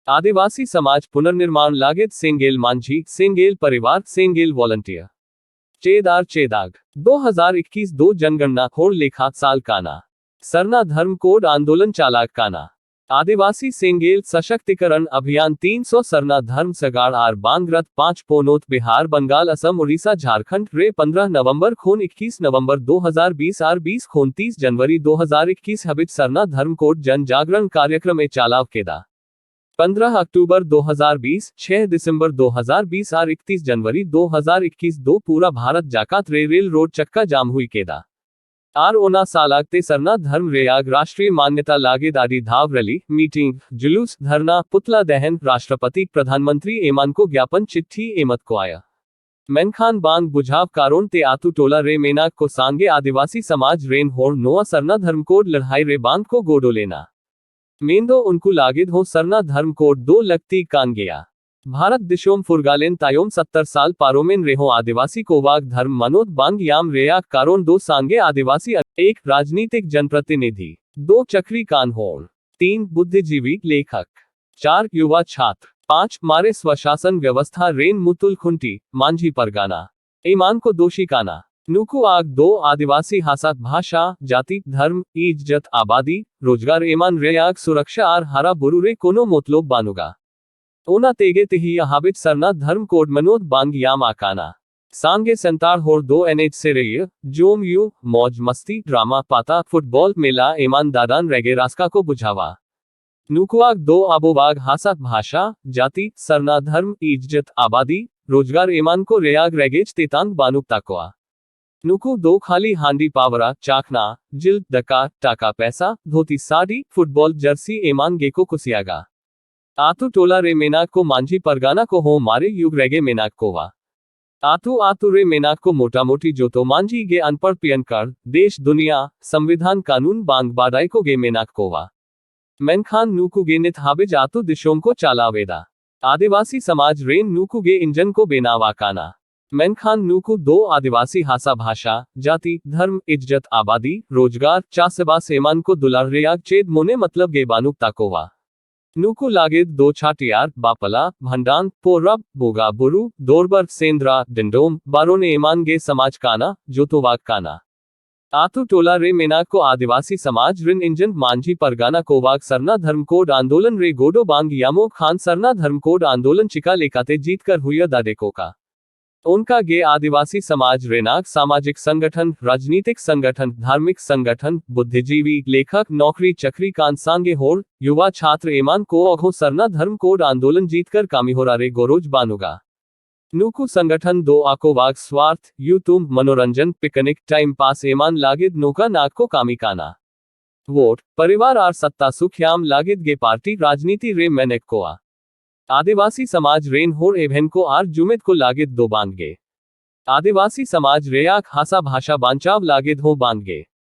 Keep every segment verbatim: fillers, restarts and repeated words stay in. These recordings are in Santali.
आदिवासी समाज पुनर्निर्माण लागेद सेंगेल मांझी, सेंगेल परिवार, सेंगेल वॉलंटियर। चेदार चेदाग। दो हज़ार इक्कीस दो जनगणना होड़ लेखा साल काना। सरना धर्म कोड आंदोलन चालाक काना। आदिवासी सेंगेल सशक्तिकरण अभियान तीन सौ सरना धर्म सगाड़ आर बांगरत पांच पोनोत बिहार, बंगाल, असम, उड़ीसा, झारखंड रे पन्द्रह नवंबर खोन इक्कीस नवंबर दो हज़ार बीस आर बीस खोन तीस जनवरी दो हज़ार इक्कीस हबित सरना धर्म कोड जन जागरण कार्यक्रम ए चालाव केदा। पन्द्रह अक्टूबर दो हज़ार बीस, छह दिसंबर दो हज़ार बीस आर इकतीस जनवरी दो हज़ार इक्कीस दो पूरा भारत जाकात रे रेल रोड चक्का जाम हुई केदा। आर ओना सालाग ते सरना धर्म रेयाग राष्ट्रीय मान्यता लागे दादी धाव रैली, मीटिंग, जुलूस, धरना, पुतला दहन, राष्ट्रपति, प्रधानमंत्री एमान को ज्ञापन चिट्ठी एमत को आया। मेनखान बांग बुझाव कारोन ते आतु टोला रे मेनाक को सांगे आदिवासी समाज रेन होड़ नोआ सरना धर्म कोड लड़ाई रे बांग को गोडो लेना। मेंदो उनको लागेद हो सरना धर्म कोड दो लकती कान गया। भारत दिशोम फुरगालेन तायोम सत्तर साल पारोमेन रेहो आदिवासी को वाग धर्म मनोद बांग याम रेयाक कारोन दो सांगे आदिवासी अन-, एक राजनीतिक जनप्रतिनिधि, दो चक्री कान होड़, तीन बुद्धिजीवी लेखक, चार युवा छात्र, पांच मारे स्वशासन व्यवस्था रेन मुतुल खुंटी, मांझी परगाना। ईमान को दोषी काना। नुकु आग दो आदिवासी हासा भाषा, जाति, धर्म, इज्जत, आबादी, रोजगार, ईमान रे आग सुरक्षा आर हरा बुरु रे कोनो मतलब बानुगा। ओना तेगे तेही हाबिट सरना धर्म कोड मनोद बांग याम आकाना। सांगे संतार होर दो एन एच से रही, जोम यू, मौज मस्ती, ड्रामा, पाता, फुटबॉल, मेला, ईमान दादान रेगे रास्का को बुझावा। नुकुआग दो आबोवाग हासा भाषा, जाति, सरना धर्म, इज्जत, आबादी, रोजगार, ईमान को रेयाग रेगेज तेतांग बानुक ताकोआ। नुकु दो खाली हांडी पावरा, चाखना, जिल्द, दका, टाका पैसा, धोती साड़ी, फुटबॉल जर्सी, ईमान गेको कुसियागा। आतु टोला रे मेनाक को मांझी परगाना को हो मारे युग रेगे मेनाक को वा। आतु आतु रे मेनाक को मोटा मोटी जो तो मांझी गे अनपढ़ पियन कर, देश दुनिया, संविधान कानून बांग बाडाई को गे मेनाक को वा। मेनखान नूकु गे नित हाबिज आतु दिशोम को चाला वेदा। आदिवासी समाज रेन नूकु गे इंजन को बेनावा काना। मेनखान नूकु दो आदिवासी हासा भाषा, जाति, धर्म, इज्जत, आबादी, रोजगार, चासबास, ईमान को दुलार रेयाग चेद मोने मतलब गे बानुक ताकोवा। ᱱᱩᱠᱩ ᱞᱟᱹᱜᱤᱫ ᱫᱚ ᱪᱷᱟᱹᱴᱭᱟᱹᱨ, ᱵᱟᱯᱞᱟ, ᱵᱷᱟᱸᱰᱟᱱ, ᱯᱚᱨᱚᱵᱽ, ᱵᱚᱸᱜᱟ ᱵᱩᱨᱩ, ᱫᱚᱨᱵᱟᱨ, ᱥᱮᱸᱫᱽᱨᱟ, ᱰᱤᱸᱰᱚᱢ, ᱵᱟᱨᱚᱱ ᱮᱢᱟᱱ ᱜᱮ ᱥᱚᱢᱟᱡᱽ ᱠᱟᱱᱟ, ᱡᱚᱛᱚᱣᱟᱜ ᱠᱟᱱᱟ᱾ ᱟᱛᱳ ᱴᱚᱞᱟ ᱨᱮ ᱢᱮᱱᱟᱜ ᱠᱚ ᱟᱹᱫᱤᱵᱟᱹᱥᱤ ᱥᱚᱢᱟᱡᱽ ᱨᱮᱱ ᱤᱧᱡᱮᱱ ᱢᱟᱹᱡᱷᱤ ᱯᱟᱨᱜᱟᱱᱟ ᱠᱚᱣᱟᱜ ᱥᱟᱨᱱᱟ ᱫᱷᱚᱨᱢ ᱠᱳᱰ ᱟᱱᱫᱳᱞᱚᱱ ᱨᱮ ᱜᱚᱲᱚ ᱵᱟᱝ ᱧᱟᱢᱚᱜ ᱠᱷᱟᱱ ᱥᱟᱨᱱᱟ ᱫᱷᱚᱨᱢ ᱠᱳᱰ ᱟᱱᱫᱳᱞᱚᱱ ᱪᱤᱠᱟ ᱞᱮᱠᱟᱛᱮ ᱡᱤᱛᱠᱟᱹᱨ ᱦᱩᱭ ᱫᱟᱲᱮ ᱠᱚᱜᱼᱟ᱾ ᱚᱱᱠᱟ ᱜᱮ ᱟᱹᱫᱤᱵᱟᱹᱥᱤ ᱥᱚᱢᱟᱡᱽ ᱨᱮᱱᱟᱜ ᱥᱟᱢᱟᱡᱤᱠ ᱥᱚᱝᱜᱚᱴᱷᱚᱱ, ᱨᱟᱡᱽᱱᱤᱛᱤᱠ ᱥᱚᱝᱜᱚᱴᱷᱚᱱ, ᱫᱷᱟᱨᱢᱤᱠ ᱥᱚᱝᱜᱚᱴᱷᱚᱱ, ᱵᱩᱫᱽᱫᱷᱤᱡᱤᱵᱤ, ᱞᱮᱠᱷᱚᱠ, ᱱᱚᱠᱨᱤ ᱪᱟᱹᱠᱨᱤ ᱠᱟᱱ ᱥᱟᱸᱜᱮ ᱦᱚᱲ, ᱭᱩᱣᱟ ᱪᱷᱟᱛᱨ ᱮᱢᱟᱱ ᱠᱚ ᱦᱚᱸ ᱥᱟᱨᱱᱟ ᱫᱷᱚᱨᱢ ᱠᱳᱰ ᱟᱱᱫᱳᱞᱚᱱ ᱡᱤᱛᱠᱟᱹᱨ ᱠᱟᱹᱢᱤᱦᱚᱨᱟ ᱨᱮ ᱜᱚᱨᱚᱡᱽ ᱵᱟᱹᱱᱩᱜᱼᱟ᱾ ᱱᱩᱠᱩ ᱥᱚᱝᱜᱚᱴᱷᱚᱱ ᱫᱚ ᱟᱠᱚᱣᱟᱜ ᱥᱣᱟᱨᱛᱷ, ᱧᱩᱛᱩᱢ, ᱢᱚᱱᱳᱨᱚᱧᱡᱚᱱ, ᱯᱤᱠᱱᱤᱠ, ᱴᱟᱭᱤᱢ ᱯᱟᱥ ᱮᱢᱟᱱ ᱞᱟᱹᱜᱤᱫ ᱱᱚᱝᱠᱟᱱᱟᱜ ᱠᱚ ᱠᱟᱹᱢᱤ ᱠᱟᱱᱟ᱾ ᱵᱷᱳᱴ, ᱯᱚᱨᱤᱵᱟᱨ ᱟᱨ ᱥᱚᱛᱛᱟ ᱥᱩᱠ ᱧᱟᱢ ᱞᱟᱹᱜᱤᱫ ᱜᱮ ᱯᱟᱨᱴᱤ ᱨᱟᱡᱽᱱᱤᱛᱤ ᱨᱮ ᱢᱮᱱᱮᱫ ᱠᱚᱣᱟ᱾ ᱟᱹᱫᱤᱵᱟᱹᱥᱤ ᱥᱚᱢᱟᱡᱽ ᱨᱮᱱ ᱦᱚᱲ ᱮᱵᱷᱮᱱ ᱠᱚ ᱟᱨ ᱡᱩᱢᱤᱫ ᱠᱚ ᱞᱟᱹᱜᱤᱫ ᱫᱚ ᱵᱟᱝ ᱜᱮ᱾ ᱟᱹᱫᱤᱵᱟᱹᱥᱤ ᱥᱚᱢᱟᱡᱽ ᱨᱮᱭᱟᱜ ᱦᱟᱥᱟ ᱵᱷᱟᱥᱟ ᱵᱟᱧᱪᱟᱣ ᱞᱟᱹᱜᱤᱫ ᱦᱚᱸ ᱵᱟᱝ ᱜᱮ᱾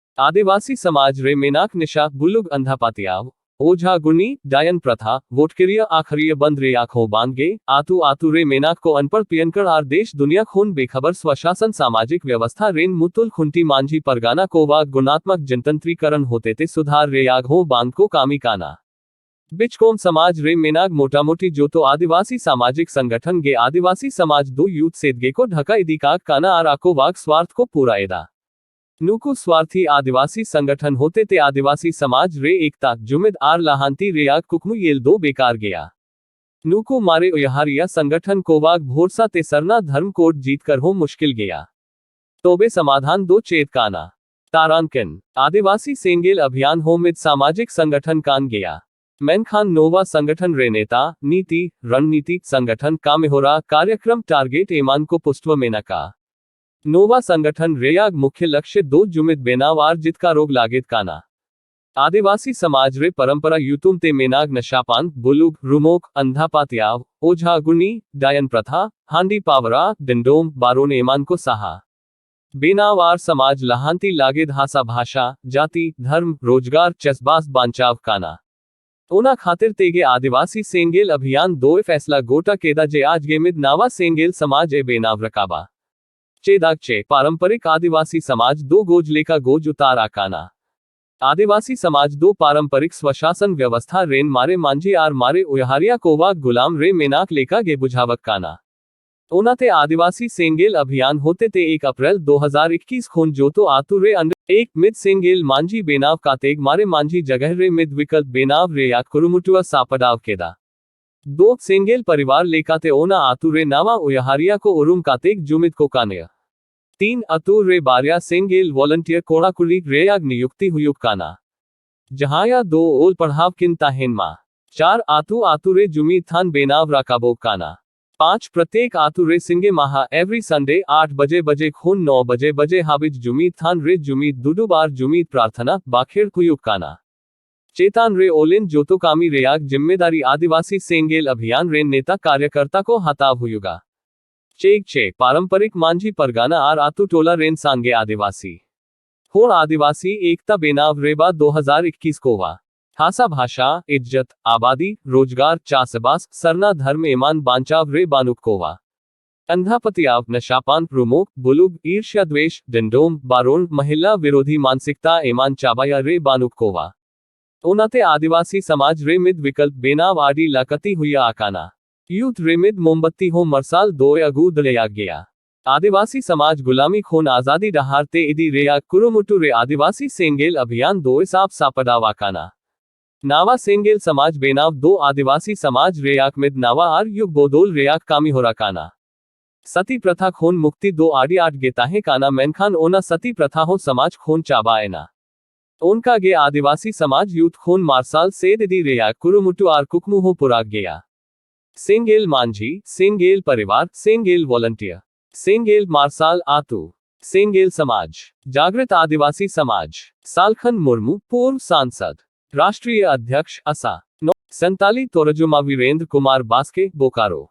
ᱟᱹᱫᱤᱵᱟᱹᱥᱤ ᱥᱚᱢᱟᱡᱽ ᱨᱮ ᱢᱮᱱᱟᱜ ᱱᱤᱥᱟ, ᱵᱩᱞᱩᱜ, ᱟᱸᱫᱷᱟ ᱯᱟᱹᱛᱭᱟᱹᱣ, ᱳᱡᱷᱟ ᱜᱩᱱᱤ, ᱰᱟᱭᱚᱱ ᱯᱨᱚᱛᱷᱟ, ᱵᱷᱳᱴ ᱠᱤᱨᱤᱭᱟᱹ ᱟᱹᱠᱷᱨᱤᱭᱟᱹ ᱵᱚᱱᱫᱷ ᱨᱮᱭᱟᱜ ᱦᱚᱸ ᱵᱟᱝ ᱜᱮ᱾ ᱟᱹᱛᱩ ᱟᱹᱛᱩ ᱨᱮ ᱢᱮᱱᱟᱜ ᱠᱚ ᱟᱱᱯᱟᱲ ᱯᱤᱭᱟᱱᱠᱟᱨ ᱟᱨ ᱫᱮᱥ ᱫᱩᱱᱤᱭᱟᱹ ᱠᱷᱚᱱ ᱵᱮᱠᱷᱚᱵᱚᱨ ᱥᱣᱟᱥᱟᱥᱚᱱ ᱥᱟᱢᱟᱡᱤᱠ ᱵᱮᱵᱚᱥᱛᱷᱟ ᱨᱮᱱ ᱢᱩᱛᱩᱞ ᱠᱷᱩᱱᱴᱤ ᱢᱟᱹᱡᱷᱤ ᱯᱟᱨᱜᱟᱱᱟ ᱠᱚᱣᱟᱜ ᱜᱩᱱᱟᱛᱢᱚᱠ ᱡᱱᱛᱨᱤᱠᱚᱨᱚᱱ ᱦᱚᱛᱮᱛᱮ ᱥᱩᱫᱷᱟᱨ ᱨᱮᱭᱟᱜ ᱦᱚᱸ ᱵᱟᱝ ᱠᱚ ᱠᱟᱹᱢᱤ ᱠᱟᱱᱟ᱾ ᱵᱤᱪᱠᱚᱢ ᱥᱚᱢᱟᱡᱽ ᱨᱮ ᱢᱮᱱᱟᱜ ᱢᱚᱴᱟᱢᱩᱴᱤ ᱡᱚᱛᱚ ᱟᱹᱫᱤᱵᱟᱹᱥᱤ ᱥᱟᱢᱟᱡᱤᱠ ᱥᱚᱝᱜᱚᱴᱷᱚᱱ ᱜᱮ ᱟᱹᱫᱤᱵᱟᱹᱥᱤ ᱥᱚᱢᱟᱡᱽ ᱫᱚ ᱭᱩᱛ ᱥᱮᱫ ᱜᱮᱠᱚ ᱰᱷᱟᱠᱟ ᱤᱫᱤ ᱠᱟᱜ ᱠᱟᱱᱟ ᱟᱨ ᱟᱠᱚᱣᱟᱜ ᱥᱣᱟᱨᱛᱷ ᱠᱚ ᱯᱩᱨᱟᱹᱭᱮᱫᱟ᱾ ᱱᱩᱠᱩ ᱥᱣᱟᱨᱛᱷᱤ ᱟᱹᱫᱤᱵᱟᱹᱥᱤ ᱥᱚᱝᱜᱚᱴᱷᱚᱱ ᱦᱚᱛᱮᱛᱮ ᱟᱹᱫᱤᱵᱟᱹᱥᱤ ᱥᱚᱢᱟᱡᱽ ᱨᱮ ᱮᱠᱛᱟ, ᱡᱩᱢᱤᱫ ᱟᱨ ᱞᱟᱦᱟᱱᱛᱤ ᱨᱮᱭᱟᱜ ᱠᱩᱠᱢᱩ ᱧᱮᱞ ᱫᱚ ᱵᱮᱠᱟᱨ ᱜᱮᱭᱟ᱾ ᱱᱩᱠᱩ ᱢᱟᱨᱮ ᱩᱭᱦᱟᱹᱨᱤᱭᱟᱹ ᱥᱚᱝᱜᱚᱴᱷᱚᱱ ᱠᱚᱣᱟᱜ ᱵᱷᱚᱨᱥᱟ ᱛᱮ ᱥᱟᱨᱱᱟ ᱫᱷᱚᱨᱢ ᱠᱳᱰ ᱡᱤᱛᱠᱟᱹᱨ ᱦᱚᱸ ᱢᱩᱥᱠᱤᱞ ᱜᱮᱭᱟ᱾ ᱛᱚᱵᱮ ᱥᱚᱢᱟᱫᱷᱟᱱ ᱫᱚ ᱪᱮᱫ ᱠᱟᱱᱟ? ᱛᱟᱨᱟᱱᱠᱤᱱ᱾ ᱟᱹᱫᱤᱵᱟᱹᱥᱤ ᱥᱮᱸᱜᱮᱞ ᱚᱵᱷᱤᱭᱟᱱ ᱦᱚᱸ ᱢᱤᱫ ᱥᱟᱢᱟᱡᱤᱠ ᱥᱚᱝᱜᱚᱴᱷᱚᱱ ᱠᱟᱱ ᱜᱮᱭᱟ᱾ ᱢᱮᱱᱠᱷᱟᱱ ᱱᱚᱣᱟ ᱥᱚᱝᱜᱚᱴᱷᱚᱱ ᱨᱮ ᱱᱮᱛᱟ, ᱱᱤᱛᱤ, ᱨᱚᱱᱱᱤᱛᱤ, ᱥᱚᱝᱜᱚᱴᱷᱚᱱ, ᱠᱟᱹᱢᱤᱦᱚᱨᱟ, ᱠᱟᱨᱭᱚᱠᱨᱚᱢ, ᱴᱟᱨᱜᱮᱴ ᱮᱢᱟᱱ ᱠᱚ ᱯᱩᱥᱴᱟᱹᱣ ᱢᱮᱱᱟᱜᱼᱟ᱾ ᱱᱚᱣᱟ ᱥᱚᱝᱜᱚᱴᱷᱚᱱ ᱨᱮᱭᱟᱜ ᱢᱩᱠᱷᱭᱟᱹ ᱞᱚᱠᱥᱭᱚ ᱫᱚ ᱡᱩᱢᱤᱫ ᱵᱮᱱᱟᱣ ᱟᱨ ᱡᱤᱛᱠᱟᱹᱨᱚᱜ ᱞᱟᱹᱜᱤᱫ ᱠᱟᱱᱟ᱾ ᱟᱹᱫᱤᱵᱟᱹᱥᱤ ᱥᱚᱢᱟᱡᱽ ᱨᱮ ᱯᱚᱨᱚᱢᱯᱚᱨᱟ ᱧᱩᱛᱩᱢ ᱛᱮ ᱢᱮᱱᱟᱜ ᱱᱟᱥᱟᱯᱟᱱ, ᱵᱩᱞᱩᱜ, ᱨᱩᱢᱚᱠ, ᱟᱸᱫᱷᱟ ᱯᱟᱹᱛᱭᱟᱹᱣ, ᱳᱡᱷᱟ ᱜᱩᱱᱤ, ᱰᱟᱭᱚᱱ ᱯᱨᱚᱛᱷᱟ, ᱦᱟᱺᱰᱤ ᱯᱟᱣᱨᱟ, ᱰᱤᱸᱰᱚᱢ, ᱵᱟᱨᱚᱱ ᱮᱢᱟᱱ ᱠᱚ ᱥᱟᱦᱟ ᱵᱮᱱᱟᱣ ᱟᱨ ᱥᱚᱢᱟᱡᱽ ᱞᱟᱦᱟᱱᱛᱤ ᱞᱟᱹᱜᱤᱫ ᱦᱟᱥᱟ, ᱵᱷᱟᱥᱟ, ᱡᱟᱹᱛᱤ, ᱫᱷᱚᱨᱢ, ᱨᱳᱡᱽᱜᱟᱨ, ᱪᱟᱥᱵᱟᱥ ᱵᱟᱧᱪᱟᱣ ᱠᱟᱱᱟ᱾ ᱚᱱᱟ ᱠᱷᱟᱹᱛᱤᱨ ᱛᱮᱜᱮ ᱟᱹᱫᱤᱵᱟᱹᱥᱤ ᱥᱮᱸᱜᱮᱞ ᱚᱵᱷᱤᱭᱟᱱ ᱫᱚᱭ ᱯᱷᱮᱥᱞᱟ ᱜᱚᱴᱟ ᱠᱮᱫᱟ ᱡᱮ ᱟᱡ ᱜᱮ ᱢᱤᱫ ᱱᱟᱣᱟ ᱥᱮᱸᱜᱮᱞ ᱥᱚᱢᱟᱡᱽ ᱮ ᱵᱮᱱᱟᱣ ᱨᱟᱠᱟᱵᱟ᱾ ᱪᱮᱫᱟᱜ ᱪᱮ ᱯᱟᱨᱚᱢᱯᱚᱨᱤᱠ ᱟᱹᱫᱤᱵᱟᱹᱥᱤ ᱥᱚᱢᱟᱡᱽ ᱫᱚ ᱜᱚᱡ ᱞᱮᱠᱟ ᱜᱚᱡ ᱩᱛᱟᱹᱨ ᱟᱠᱟᱱᱟ᱾ ᱟᱹᱫᱤᱵᱟᱹᱥᱤ ᱥᱚᱢᱟᱡᱽ ᱫᱚ ᱯᱟᱨᱚᱢᱯᱚᱨᱤᱠ ᱥᱣᱟᱥᱟᱥᱚᱱ ᱵᱮᱵᱚᱥᱛᱷᱟ ᱨᱮᱱ ᱢᱟᱨᱮ ᱢᱟᱹᱡᱷᱤ ᱟᱨ ᱢᱟᱨᱮ ᱩᱭᱦᱟᱹᱨᱤᱭᱟᱹ ᱠᱚᱣᱟᱜ ᱜᱩᱞᱟᱢ ᱨᱮ ᱢᱮᱱᱟᱜ ᱞᱮᱠᱟ ᱜᱮ ᱵᱩᱡᱷᱟᱹᱣᱚᱜ ᱠᱟᱱᱟ᱾ ᱚᱱᱟᱛᱮ ᱟᱹᱫᱤᱵᱟᱹᱥᱤ ᱥᱮᱸᱜᱮᱞ ᱟᱵᱷᱤᱭᱟᱱ ᱦᱚᱛᱮᱛᱮ ᱮᱠ ᱮᱯᱨᱤᱞ ᱫᱩ ᱦᱟᱡᱟᱨ ᱤᱠᱤᱥ ᱠᱷᱚᱱ ᱡᱚᱛᱚ ᱟᱛᱳ ᱨᱮ ᱟᱱᱰᱟᱨ ᱮᱠ ᱢᱤᱫ ᱥᱮᱸᱜᱮᱞ ᱢᱟᱹᱡᱷᱤ ᱵᱮᱱᱟᱣ ᱠᱟᱛᱮ ᱢᱟᱨᱮ ᱢᱟᱹᱡᱷᱤ ᱡᱟᱭᱜᱟ ᱨᱮ ᱢᱤᱫ ᱵᱤᱠᱚᱞᱯ ᱵᱮᱱᱟᱣ ᱨᱮᱭᱟᱜ ᱠᱩᱨᱩᱢᱩᱴᱩ ᱥᱟᱯᱲᱟᱣ ᱠᱮᱫᱟ᱾ ᱫᱩ ᱥᱮᱸᱜᱮᱞ ᱯᱚᱨᱤᱵᱟᱨ ᱞᱮᱠᱟᱛᱮ ᱚᱱᱟ ᱟᱛᱳ ᱨᱮ ᱱᱟᱣᱟ ᱩᱭᱦᱟᱹᱨᱤᱭᱟᱹ ᱠᱚ ᱩᱨᱩᱢ ᱠᱟᱛᱮ ᱡᱩᱢᱤᱫ ᱠᱚ ᱠᱟᱱᱟ᱾ ᱛᱤᱱ ᱟᱛᱳ ᱨᱮ ᱵᱟᱨᱭᱟ ᱥᱮᱸᱜᱮᱞ ᱵᱷᱚᱞᱩᱱᱴᱤᱭᱟᱨ ᱠᱚᱲᱟ ᱠᱩᱲᱤ ᱨᱮᱭᱟᱜ ᱱᱤᱭᱩᱠᱛᱤ ᱦᱩᱭᱩᱜ ᱠᱟᱱᱟ, ᱡᱟᱦᱟᱸᱭᱟᱜ ᱫᱚ ᱚᱞ ᱯᱟᱲᱦᱟᱣ ᱠᱤᱱ ᱛᱟᱦᱮᱱ ᱢᱟ᱾ ᱪᱟᱨ ᱟᱛᱳ ᱟᱛᱳ ᱨᱮ ᱡᱩᱢᱤᱫ ᱛᱷᱟᱱ ᱵᱮᱱᱟᱣ ᱨᱟᱠᱟᱵᱚᱜ ᱠᱟᱱᱟ᱾ ᱯᱟᱸᱪ ᱯᱨᱚᱛᱮᱠ ᱟᱛᱳ ᱨᱮ ᱥᱤᱸᱜᱮ ᱢᱟᱦᱟ ᱮᱵᱷᱨᱤ ᱥᱟᱱᱰᱮ ᱟᱴ ᱵᱟᱡᱮ ᱵᱟᱡᱮ ᱠᱷᱚᱱ ᱱᱚ ᱵᱟᱡᱮ ᱵᱟᱡᱮ ᱦᱟᱹᱵᱤᱡ ᱡᱩᱢᱤᱫ ᱛᱷᱟᱱ ᱨᱮ ᱡᱩᱢᱤᱫ ᱫᱩᱫᱩᱵ ᱟᱨ ᱡᱩᱢᱤᱫ ᱯᱨᱟᱨᱛᱷᱚᱱᱟ ᱵᱟᱠᱷᱮᱲ ᱦᱩᱭᱩᱜ ᱠᱟᱱᱟ᱾ ᱪᱮᱛᱟᱱ ᱨᱮ ᱚᱞᱮᱱ ᱡᱚᱛᱚ ᱠᱟᱹᱢᱤ ᱨᱮᱭᱟᱜ ᱡᱤᱢᱢᱮᱫᱟᱨᱤ ᱟᱹᱫᱤᱵᱟᱹᱥᱤ ᱥᱮᱸᱜᱮᱞ ᱟᱵᱷᱤᱭᱟᱱ ᱨᱮᱱ ᱱᱮᱛᱟ ᱠᱟᱨᱭᱟᱠᱟᱨᱛᱟ ᱠᱚ ᱦᱟᱛᱟᱣ ᱦᱩᱭᱩᱜᱼᱟ᱾ ᱪᱮᱠ ᱪᱮ ᱯᱟᱨᱚᱢᱯᱚᱨᱤᱠ ᱢᱟᱹᱡᱷᱤ ᱯᱟᱨᱜᱟᱱᱟ ᱟᱨ ᱟᱛᱳ ᱴᱚᱞᱟ ᱨᱮᱱ ᱥᱟᱸᱜᱮ ᱟᱹᱫᱤᱵᱟᱹᱥᱤ ᱦᱚᱲ ᱟᱹᱫᱤᱵᱟᱹᱥᱤ ᱮᱠᱛᱟ ᱵᱮᱱᱟᱣ ᱨᱮ ᱵᱟ ᱫᱩ ᱦᱟᱡᱟᱨ ᱤᱠᱤᱥ ᱠᱚᱣᱟ᱾ ᱦᱟᱥᱟ ᱵᱷᱟᱥᱟ, ᱤᱡᱡᱚᱛ, ᱟᱵᱟᱫᱤ, ᱨᱳᱡᱽᱜᱟᱨ, ᱪᱟᱥᱵᱟᱥ, ᱥᱟᱨᱱᱟ ᱫᱷᱚᱨᱢ ᱮᱢᱟᱱ ᱵᱟᱧᱪᱟᱣ ᱨᱮ ᱵᱟᱹᱱᱩᱜ ᱠᱚᱣᱟ᱾ ᱟᱸᱫᱷᱟ ᱯᱟᱹᱛᱭᱟᱹᱣ, ᱱᱟᱥᱟᱯᱟᱱ, ᱨᱩᱢᱚᱠ, ᱵᱩᱞᱩᱜ, ᱤᱨᱥᱭᱟ ᱫᱣᱮᱥ, ᱰᱟᱸᱰᱚᱢ, ᱵᱟᱨᱚᱱ, ᱢᱚᱦᱤᱞᱟ ᱵᱤᱨᱳᱫᱷᱤ ᱢᱟᱱᱥᱤᱠᱛᱟ ᱮᱢᱟᱱ ᱪᱟᱵᱟᱭᱟ ᱨᱮ ᱵᱟᱹᱱᱩᱜ ᱠᱚᱣᱟ᱾ ᱚᱱᱟᱛᱮ ᱟᱹᱫᱤᱵᱟᱹᱥᱤ ᱥᱚᱢᱟᱡᱽ ᱨᱮ ᱢᱤᱫ ᱵᱤᱠᱚᱞᱯ ᱵᱮᱱᱟᱣ ᱟᱹᱰᱤ ᱞᱟᱹᱠᱛᱤ ᱦᱩᱭ ᱟᱠᱟᱱᱟ᱾ ᱭᱩᱛᱷ ᱨᱮ ᱢᱤᱫ ᱢᱳᱢᱵᱟᱛᱤ ᱦᱚᱸ ᱢᱟᱨᱥᱟᱞ ᱫᱚᱭ ᱟᱹᱜᱩ ᱫᱟᱲᱮᱭᱟᱜ ᱜᱮᱭᱟ᱾ ᱟᱹᱫᱤᱵᱟᱹᱥᱤ ᱥᱚᱢᱟᱡᱽ ᱜᱩᱞᱟᱢᱤ ᱠᱷᱚᱱ ᱟᱡᱟᱫᱤ ᱰᱟᱦᱟᱨ ᱛᱮ ᱤᱫᱤ ᱨᱮᱭᱟᱜ ᱠᱩᱨᱩᱢᱩᱴᱩ ᱨᱮ ᱟᱹᱫᱤᱵᱟᱹᱥᱤ ᱥᱮᱸᱜᱮᱞ ᱟᱵᱷᱤᱭᱟᱱ ᱫᱚᱭ ᱥᱟᱵ ᱥᱟᱯᱲᱟᱣ ᱟᱠᱟᱱᱟ᱾ ᱱᱟᱣᱟ ᱥᱮᱸᱜᱮᱞ ᱥᱚᱢᱟᱡᱽ ᱵᱮᱱᱟᱣ ᱫᱚ ᱟᱹᱫᱤᱵᱟᱹᱥᱤ ᱥᱚᱢᱟᱡᱽ ᱨᱮᱭᱟᱜ ᱢᱤᱫ ᱱᱟᱣᱟ ᱟᱨ ᱭᱩᱜᱽ ᱵᱚᱫᱚᱞ ᱨᱮᱭᱟᱜ ᱠᱟᱹᱢᱤ ᱦᱚᱨᱟ ᱠᱟᱱᱟ᱾ ᱥᱟᱛᱤ ᱯᱨᱚᱛᱷᱟ ᱠᱷᱚᱱ ᱢᱩᱠᱛᱤ ᱫᱚ ᱟᱹᱰᱤ ᱟᱸᱴ ᱜᱮ ᱛᱟᱦᱮᱸ ᱠᱟᱱᱟ, ᱢᱮᱱᱠᱷᱟᱱ ᱚᱱᱟ ᱥᱟᱛᱤ ᱯᱨᱚᱛᱷᱟ ᱦᱚᱸ ᱥᱚᱢᱟᱡᱽ ᱠᱷᱚᱱ ᱪᱟᱵᱟ ᱮᱱᱟ᱾ ᱚᱱᱠᱟ ᱜᱮ ᱟᱹᱫᱤᱵᱟᱹᱥᱤ ᱥᱚᱢᱟᱡᱽ ᱭᱩᱛᱷ ᱠᱷᱚᱱ ᱢᱟᱨᱥᱟᱞ ᱥᱮᱫ ᱤᱫᱤ ᱨᱮᱭᱟᱜ ᱠᱩᱨᱩᱢᱩᱴᱩ ᱟᱨ ᱠᱩᱠᱢᱩ ᱦᱚᱸ ᱯᱩᱨᱟᱜ ᱜᱮᱭᱟ᱾ ᱥᱮᱸᱜᱮᱞ ᱢᱟᱹᱡᱷᱤ, ᱥᱮᱸᱜᱮᱞ ᱯᱚᱨᱤᱵᱟᱨ, ᱥᱮᱸᱜᱮᱞ ᱵᱷᱚᱞᱩᱱᱴᱤᱭᱟᱨ, ᱥᱮᱸᱜᱮᱞ ᱢᱟᱨᱥᱟᱞ ᱟᱛᱳ, ᱥᱮᱸᱜᱮᱞ ᱥᱚᱢᱟᱡᱽ, ᱡᱟᱜᱽᱨᱤᱛ ᱟᱹᱫᱤᱵᱟᱹᱥᱤ ᱥᱚᱢᱟᱡᱽ, ᱥᱟᱞᱠᱷᱟᱱ ᱢᱩᱨᱢᱩ, ᱯᱩᱨᱵ ᱥᱟᱝᱥᱚᱫ, ᱨᱟᱥᱴᱨᱤᱭᱚ ᱚᱫᱷᱭᱚᱠᱥ, ᱟᱥᱟ, ᱱᱚ, ᱥᱟᱱᱛᱟᱞᱤ ᱛᱚᱨᱡᱩᱢᱟ ᱵᱤᱨᱮᱱᱫᱨ ᱠᱩᱢᱟᱨ ᱵᱟᱥᱠᱮ, ᱵᱳᱠᱟᱨᱳ᱾